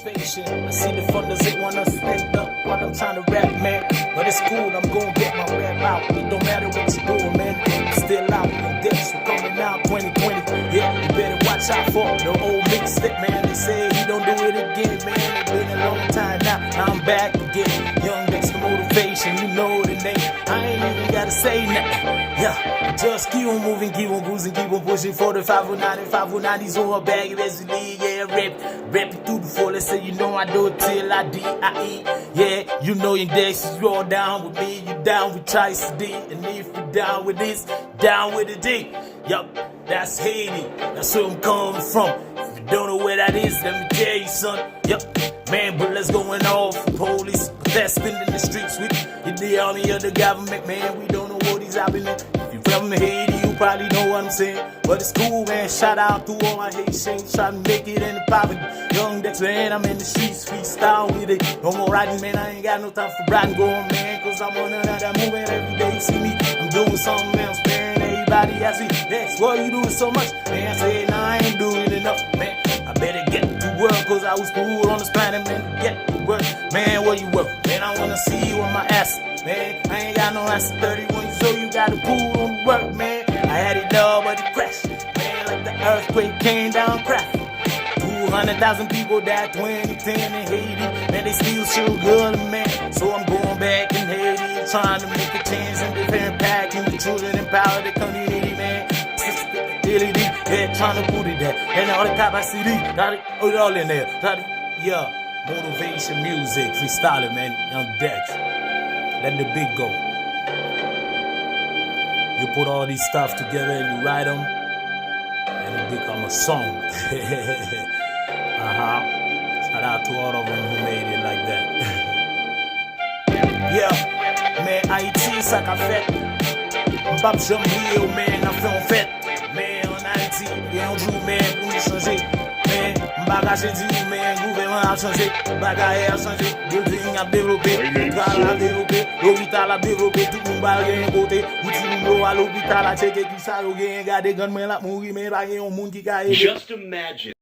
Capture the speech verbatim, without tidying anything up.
Patient. I see the fun doesn't wanna stand up while I'm trying to rap, man. But it's cool, I'm gonna get my rap out. It don't matter what you doing, man. I'm still out in this. We're coming out twenty twenty. Yeah, you better watch out for the old mixtape, man. They say he don't do it again, man. It's been a long time now. I'm back again. Young Dex, the motivation, you know the name. I ain't even gotta say nothing. Yeah, just keep on moving, keep on cruising, keep on pushing for the five oh nine and five oh nine is on a bag, basically, yeah, rap. Rap it to the fullest, so you know I do it till I die. Yeah, you know your days is you're down with me, you down with Trice D. And if you down with this, down with the D. Yup, that's Haiti. That's where I'm coming from. If you don't know where that is, let me tell you, son. Yup, man, bullets going off. Police protesting in the streets with the army of the government, man. We don't know what is happening. If you from Haiti, you probably know what I'm saying. But it's cool, man. Shout out to all my Haitians trying to make it in the poverty. Young Dex, man, I'm in the streets, freestyle with it. No more riding, man. I ain't got no time for riding, going, man. Cause I'm on another movement every day. You see me, I'm doing something else, man. Everybody ask me, Dex, what you doing so much? Man, I say, nah, I ain't doing enough, man. I better get to work, cause I was put on this planet, man, to get to work. Man, what you worth? Man, I wanna see you on my ass. Man, I ain't got no ass at thirty-one, so you gotta put on the work, man. I had it all, but it crashed. Man, like the earthquake came down, crash. Two hundred thousand people died twenty ten in Haiti. Man, they still shoot good, man. So I'm going back in Haiti, trying to make a change and different impact in the children, empower the community, man. Sustainability, yeah, trying to put it there. And all the capacity, got it, put it all in there. Got it, yeah. Motivation music, freestyling, man. Young Dex. Let the beat go. You put all these stuff together and you write them, and it become a song. Uh-huh. Shout out to all of them who made it like that. Yeah, men Ayiti, sa k ap fèt. M p ap janm bliye w, men n ap fè yon fèt. Men ann Ayiti, gen yon jou, men pou nou chanje. Men m pa kache di w, men gouvènman ap chanje. Bagay ap chanje, building ap devlope, lekòl ap devlope, lopital ap devlope, tout moun pral gen kote pou timoun yo al lopital a tcheke kisa yo genyen, gade grann mwen l ap mouri, men pa gen yon moun ki ka ede. Just imagine.